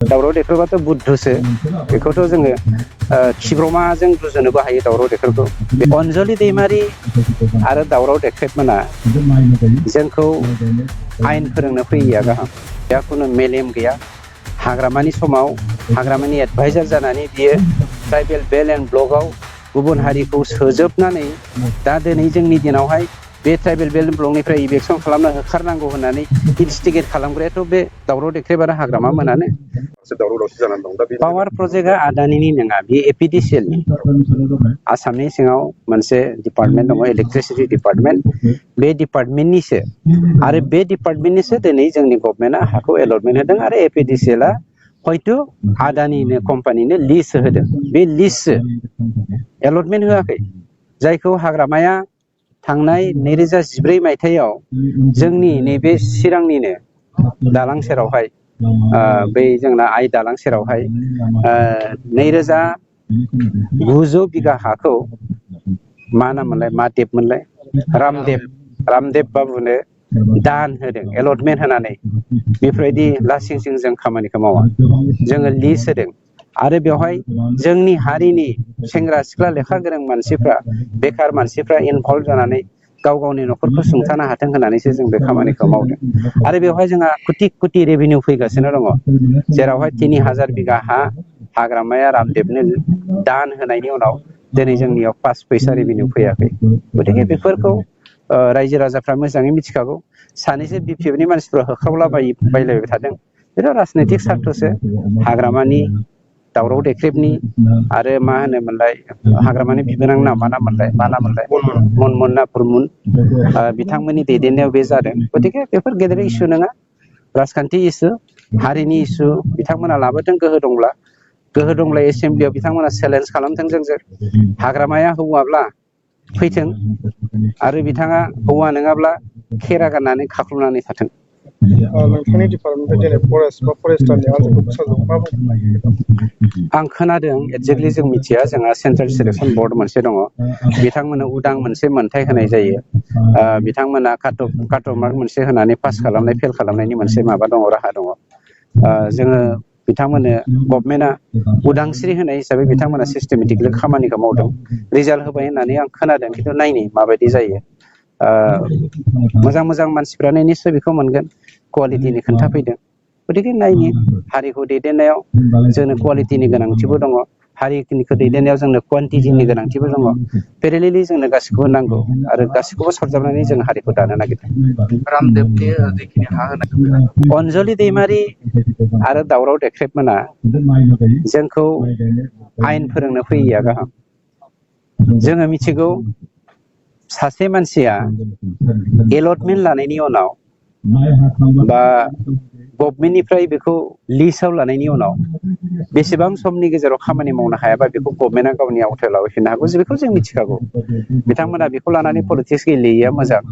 दावराव देख्रुबाथ' बुद्धसो बेखौथ' जोङो खिब्रमाजों रुजुनोबो हायो दावराव देख्रुबखौ। अनजलि दैमारि आरो दावराव देख्रेबमोना जोंखौ आयेन फोरोंनो फैयैया गाहाम। बेहा खुनु मेलेम गैया। हाग्रामानि समाव हाग्रामानि एडभाइजार जानानै बियो ट्राइबेल बेल एन्ड ब्लकआव गुबुन हारिखौ सोजोबनानै दा दिनै जोंनि दिनावहाय बे ट्राइबेल बेल एन्ड ब्लकनिफ्राय इभेक्सन खालामना होखारनांगौ होननानै इनस्टिगेट खालामग्रायाथ' बे दावराव देख्रेब आरो हाग्रामा मोनानो। दावराव दावसि जानानै दं दा बे पावार प्रजेक्टआ आदानिनि नङा, बे एपिडिसिएलनि। आसामनि सिङाव मोनसे डिपार्टमेन्ट दङ, इलेक्ट्रिसिटि डिपार्टमेन्ट। बे डिपार्टमेन्टनिसो आरो बे डिपार्टमेन्टनिसो दिनै जोंनि गभर्नमेन्टआ हाखौ एलटमेन्ट होदों आरो एपिडिसिएलआ हयथ' आदानिनो कम्पानिनो लिज होदों। बे लिजसो एलटमेन्ट होआखै। जायखौ हाग्रामाया थांनाय 2014 मायथाइयाव जोंनि नैबे चिरांनिनो दालां सेरावहाय बै जोंना आइ दालां सेरावहाय 2900 बिगा हाखौ मा नाममोनलाय, मा देबमोनलाय, रामदेब बाबुनो दान होदों एलटमेन्ट होनानै। बेफोरबायदि लासिंसिं जों खामानिखौ मावा, जोङो लिज होदों। आरो बेवहाय जोंनि हारिनि सेंग्रा सिख्ला लेखा गोरों मानसिफ्रा, बेखार मानसिफ्रा इनभल्भ जानानै गाव गावनि न'खरखौ सुंथानो हाथों होननानैसो जों बे खामानिखौ मावदों। आरो बेवहाय जोंहा कुटि कुटि रेभिनिउ फैगासिनो दङ, जेरावहाय 3000 बिगा हा हाग्रामाया रामदेबनो दान होनायनि उनाव दिनै जोंनियाव 5 पैसा रेभिनिउ फैयाखै। गतिके बेफोरखौ रायजो राजाफ्रा मोजाङै मिथिखागौ। सानैसो बिपिएफनि मानसिफ्रा होख्रावलाबायलायबाय थादों। बेथ' राजनैतिक सार्थसो, हाग्रामानि दावराव देख्रेबनि आरो मा होनोमोनलाय हाग्रामानि बिबोनां मा नाममोनलाय मनमोन ना फुरमुन, बिथांमोननि दैदेननायाव बे जादों। गतिके बेफोर गेदेर इसु नङा, राजखान्थि इसु, हारिनि इसु। बिथांमोना लाबोदों गोहो दंब्ला एसेम्ब्लियाव बिथांमोना चेलेन्ज खालामथों जोंजों। हाग्रामाया हौवाब्ला फैथों आरो बिथाङा हौवा नङाब्ला खेरा गाननानै खाख्लुमनानै थाथों। नोंथांनि डिपार्टमेन्टनिफ्राय दिनै फरेस्ट बा फरेस्टारनि आनजादखौ फोसावदों, मा बुंदों? आं खोनादों, एक्जेक्टलि जों मिथिया। जोंहा सेन्ट्रेल सिलेक्सन बर्ड मोनसे दङ, बिथांमोननो उदां मोनसे मोनथाय होनाय जायो। बिथांमोना काट अफ मार्क मोनसे होनानै पास खालामनाय फेल खालामनायनि मोनसे माबा दङ, राहा दङ। जोङो बिथांमोननो गभर्नमेन्टआ उदांस्रि होनाय हिसाबै बिथांमोना सिस्टेमेटिकलि खामानिखौ मावदों। रिजाल्ट होबाय होननानै आं खोनादों, खिन्थु नायनि माबायदि जायो। मोजां मानसिफ्रानो निस्सय बेखौ मोनगोन, कुवालिटिनि खोन्थाफैदों। गतिके नायनि, हारिखौ दैदेननायाव जोंनो कुवालिटिनि गोनांथिबो दङ, हारिखौ दैदेननायाव जोंनो क्वान्टिटिनि गोनांथिबो दङ। पेरेलेलि जोंनो गासिखौबो नांगौ आरो गासिखौबो सरजाबनानै जों हारिखौ दानो नागिरदों। रामदेबनि जिखिनि हा होनाय अनजलि दैमारि आरो दावराव देख्रेबमोना जोंखौ आयेन फोरोंनो फैयैया गाहाम। जोङो मिथिगौ, सासे मानसिया एलटमेन्ट लानायनि उनाव बा गभर्नमेन्टनिफ्राय बेखौ लिस्टआव लानायनि उनाव बेसेबां समनि गेजेराव खामानि मावनो हायाबा बेखौ गभर्नमेन्टआ गावनि आवथायाव लाबोफिननो हागौ, बेखौ जों मिथिखागौ। बिथांमोना बेखौ लानानै पलिटिक्स गेलेयैया मोजां।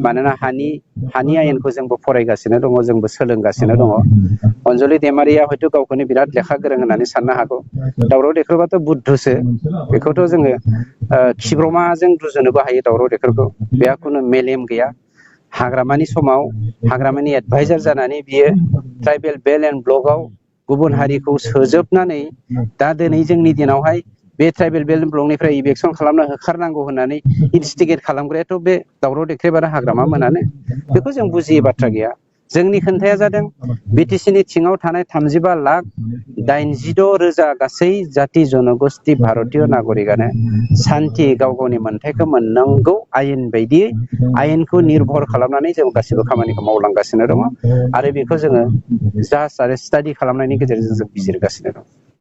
मानोना हानि आयेनखौ जोंबो फरायगासिनो दङ, जोंबो सोलोंगासिनो दङ। अनजलि दैमारिया हयथ' गावखौनो बिराद लेखा गोरों होननानै साननो हागौ। दावराव देख्रुबाथ' बुद्धसो बेखौथ' जोङो खिब्रमाजों रुजुनोबो हायो दावराव देख्रुबखौ। बेहा खुनु मेलेम गैया। हाग्रामानि समाव हाग्रामानि एडभाइजार जानानै बियो ट्राइबेल बेल एन्ड ब्लकआव गुबुन हारिखौ सोजोबनानै दा दिनै जोंनि दिनावहाय बे ट्राइबेल बेल एन्ड ब्लकनिफ्राय इभेक्सन खालामना होखारनांगौ होननानै इनस्टिगेट खालामग्रायाथ' बे दावराव देख्रेब आरो हाग्रामा मोनानो। बेखौ जों बुजियै बाथ्रा गैया। जोंनि खोन्थाया जादों, बिटिसिनि सिङाव थानाय 35,82,000 गासै जाति जनगोष्ठि भारतीय नागरिकआनो सान्थि गाव गावनि मोन्थायखौ मोननांगौ आयेन बायदियै, आयेनखौ निर्भर खालामनानै जों गासिबो खामानिखौ मावलांगासिनो दङ। आरो बेखौ जोङो जास्ट आरो स्टाडि खालामनायनि गेजेरजों जों बिजिरगासिनो दं।